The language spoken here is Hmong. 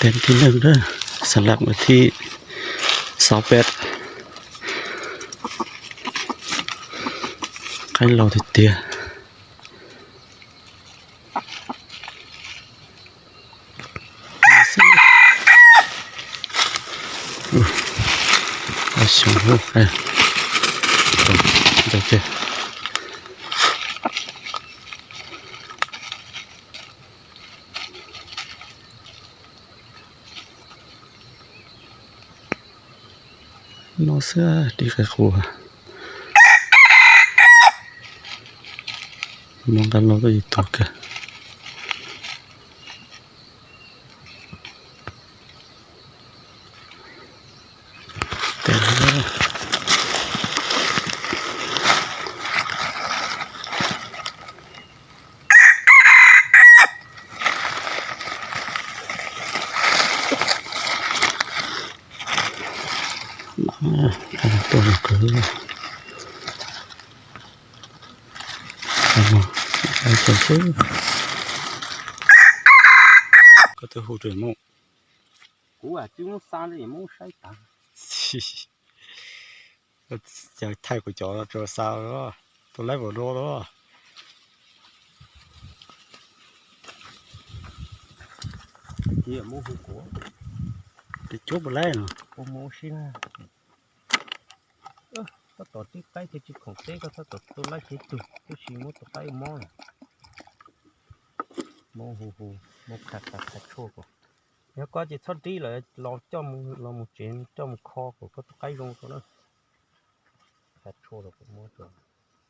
Thib neej, xas las vas thib xaus peb, qaib laus tiag tiag. Xyoo ub, ntau tiag. No xwb, dib qaib qus. Muaj nqaj loj tuaj yus tuag kawg. Tuaj zoo kawg. Koj twb hu rau Moob. Kuv tsis muab xa li, Moob saib tas. Ces thaij kuv cov rau xa, tus laib npaum no los. Cia Moob hu kuv. Tus cuab puas laib no. Kuv mus ua si na. Tab tom tib qaib thiaj tsis khoom teb, koj tab tom tus laib tsis tug, tab sis muab tus qaib ua mob na. Moob hu hu, Moob qha qha qha tshuaj kom. Yog koj ces txhob dib lawm, los coj mus, los mus tsev coj mus kho kom koj tus qaib zoo rau na. Qha tshuaj los kuv muab rau.